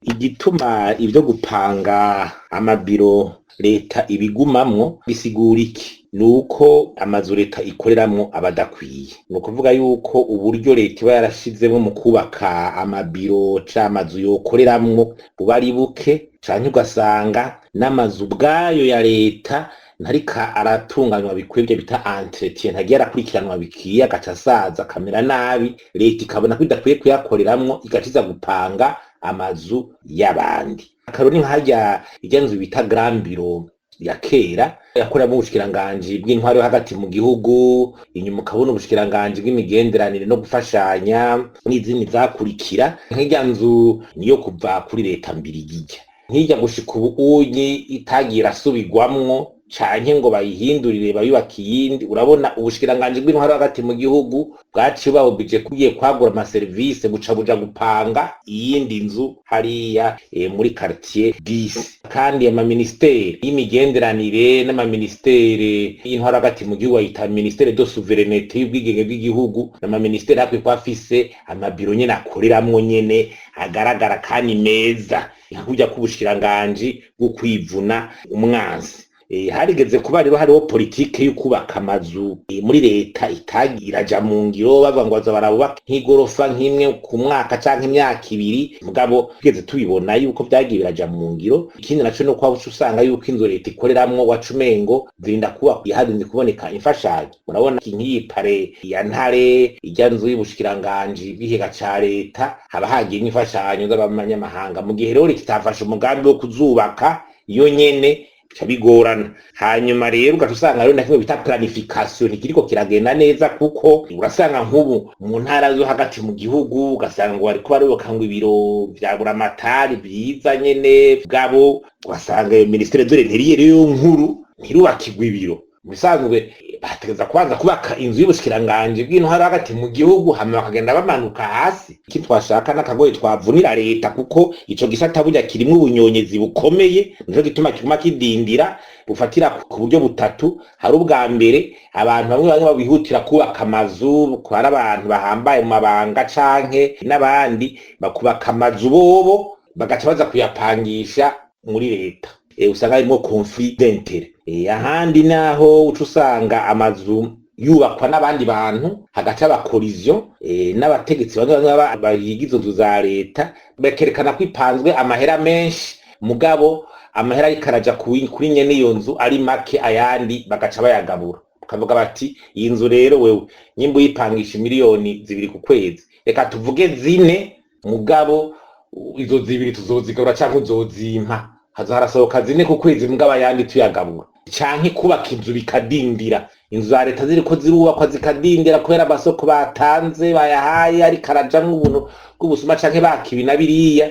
Igituma ivyo gupanga amabiro leta ibigumamwo bisigura iki? Nuko amazu leta ikoreramwo aba adakwiye. Ni ukuvuga yuko uburyo leta iba yarashizemwo mu kubaka amabiro canke amazu yokoreramwo buba ari buke, canke ugasanga n'amazu ubwayo ya leta ntariko aratunganywa bikwiye, ivyo bita entretien, ntagiye arakurikiranwa bikwiye, agaca asaza akamera nabi, leta ikabona ko idakwiye kuyakoreramwo, igaca iza gupanga amazu y'abandi. Akarorero ni nka harya irya nzu bita Grand Bureau ya kera yakoreramwo ubushikiranganji bw'intwaro yo hagati mu gihugu, inyuma ukabona ubushikiranganji bw'imigenderanire no gufashanya n'izindi zakurikira. Nk'irya nzu niyo kuva kuri leta mbirigi irya nk'irya gushika ubu unyi itagiye irasubirwamwo canke ngo bayihindurire bayubake iyindi. Urabona ubushikiranganji bw'intwaro hagati mu gihugu bwaciye bawubije kugiye kwagura amaserivisi, buca buja gupanga iyindi nzu hariya muri quartier 10. Kandi amaministeri y'imigenderanire n'amaministeri y'intwaro hagati mu gihugu bayita ministère de souveraineté, y'ubwigenge bw'igihugu, n'amaministeri hakwiye kuba afise amabiro nyene akoreramwo nyene agaragara kandi meza, nka kurya k'ubushikiranganji bwo kwivuna umwansi. Harigeze kuba rero hariho politike yo kubaka amazu muri leta itagiye iraja mu ngiro, bavuga ngo baza barabubaka nk'igorofa nk'imwe ku mwaka canke imyaka 2, mugabo tugeze tubibona yuko vyagiye biraja mu ngiro. Ikindi naco nuko waba uca usanga yuko inzu leta ikoreramwo waca umengo zirinda kuba harinze kuboneka imfashanyo. Murabona nk'iyi palais ya Ntare, irya nzu y'ubushikiranganji bw'ikigega ca leta, haba hagiyemwo imfashanyo z'abanyamahanga. Mu gihe rero leta itafashe umugambi wo kuzubaka iyo nyene, bica bigorana. Hanyuma rero ugaca usanga rero na kimwe bita planification ntikiriko kiragenda neza, kuko urasanga nk'ubu mu ntara zo hagati mu gihugu ugasanga ngo bariko barubaka ngo ibiro vya buramatari vyiza nyene bwabo, ugasanga iyo ministère de l'intérieur yo nkuru ntirubakirwa ibiro. Mu bisanzwe bategereza kubanza kubaka inzu y'ubushikiranganji bw'intwaro hagati mu gihugu, hama bakagenda bamanuka hasi. Iki twashaka n'akagoye twavunira leta, kuko ico gisata burya kirimwo ubunyonyezi bukomeye, nico gituma kiguma kidindira. Bufatira ku buryo butatu. Hari ubwa mbere, abantu bamwe bamwe bihutira kubaka amazu, hari abantu bahambaye mu mabanga canke n'abandi bakubaka amazu bobo bagaca baza kuyapangisha muri leta, usanga harimwo conflit d'intérêt. Ahandi naho uca usanga amazu yubakwa n'abandi bantu, hagaca aba collusion n'abategetsi bamwe bamwe bahiga izo nzu za leta, bakerekana ko ipanzwe amahera menshi, mugabo amahera ariko araja kuri nyene iyo nzu ari make, ayandi bagaca bayagabura, bakavuga bati: "Iyi nzu rero wewe nyimba uyipangisha miliyoni 2 ku kwezi, reka tuvuge 4, mugabo izo 2 tuzozigabura canke uzozimpa." Haza harasohoka 4 ku kwezi, mugabo ayandi tuyagabura. Canke kubaka inzu bikadindira, inzu za leta ziriko zirubakwa zikadindira kubera amasoko batanze bayahaye ariko arajamwo ubuntu bw'ubusuma canke bakibi na biriya.